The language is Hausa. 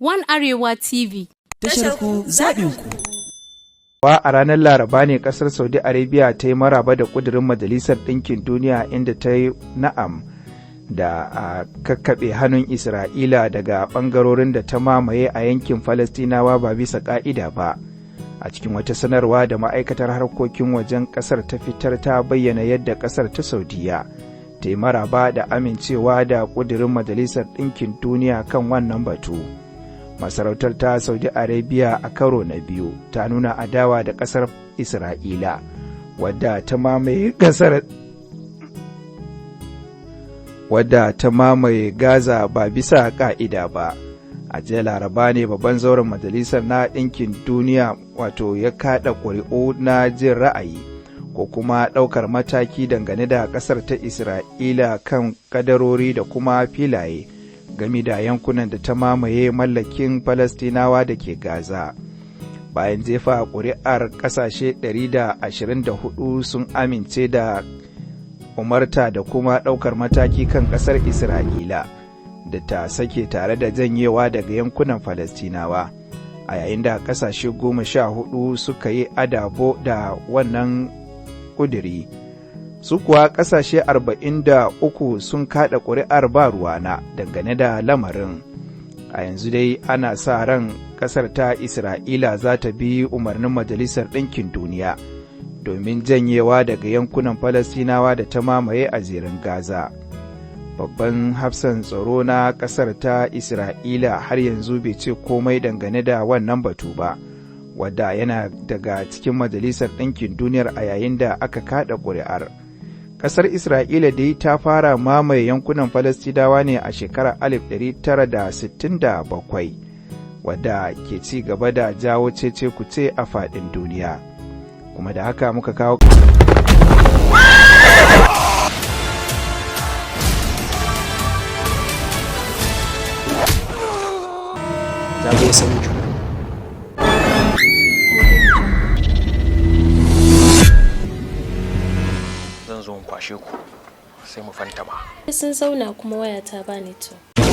One Arewa TV. Tashar ku, zaɓin ku. Wa a ranar Laraba ne kasar Saudi Arabia ta yi maraba da ƙudurin Majalisar Ɗinkin Duniya, inda ta yi na'am da a kakkaɓe hannun Isra'ila daga ɓangarorin da ta mamaye a yankin Falastinawa ba bisa ƙa'ida ba. A cikin wata sanarwa da ma'aikatar harkokin wajen ƙasar ta fitar, ta bayyana yadda ƙasar ta Saudiya ta yi maraba da amincewa da ƙudurin Majalisar Ɗinkin Duniya kan wannan batu. Masarautar ta Saudi Arabia a karo na biyu ta nuna adawa da ƙasar Isra'ila, wadda ta mamaye ƙasar, wadda ta mamaye Gaza ba bisa ƙa'ida ba. A jiya Laraba ne babban zauren Majalisar na Ɗinkin Duniya wato ya kaɗa ƙuri'u na jin ra'ayi ko kuma ɗaukar mataki dangane da ƙasar ta Isra'ila kan kadarori da kuma filaye game da yankunan da ta mamaye mallakin Falastinawa da ke Gaza. Bayan jefa ƙuri'ar, ƙasashe 124 sun amince da umarta da kuma ɗaukar mataki kan ƙasar Isra'ila da ta sake tare da janyewa daga yankunan Falastinawa, a yayin da ƙasashe 14 suka yi adabo da wannan ƙuduri. Su kuwa ƙasashe 43 sun kaɗa ƙuri'ar ba ruwana dangane da lamarin. A yanzu dai ana sa ran ƙasar ta Isra'ila za ta bi umarnin Majalisar Ɗinkin Duniya domin janyewa daga yankunan Falastinawa da ta mamaye a Zirin Gaza. Babban hafsan tsaro na ƙasar ta Isra'ila har yanzu bai ce komai dangane da wannan batu ba, wadda yana daga cikin Majalisar Ɗinkin Duniyar a yayin da aka kaɗa ƙuri'ar. Ƙasar Isra'ila dai ta fara mamaye yankunan Falastinawa ne a shekarar 1967, wadda ke ci gaba da jawo cece kuce a faɗin duniya. Kuma da haka muka kawo Za mu iya sanin juna. Zan zo in kwashe ku, sai mu fantama. Sun zauna kuma wayata ba network.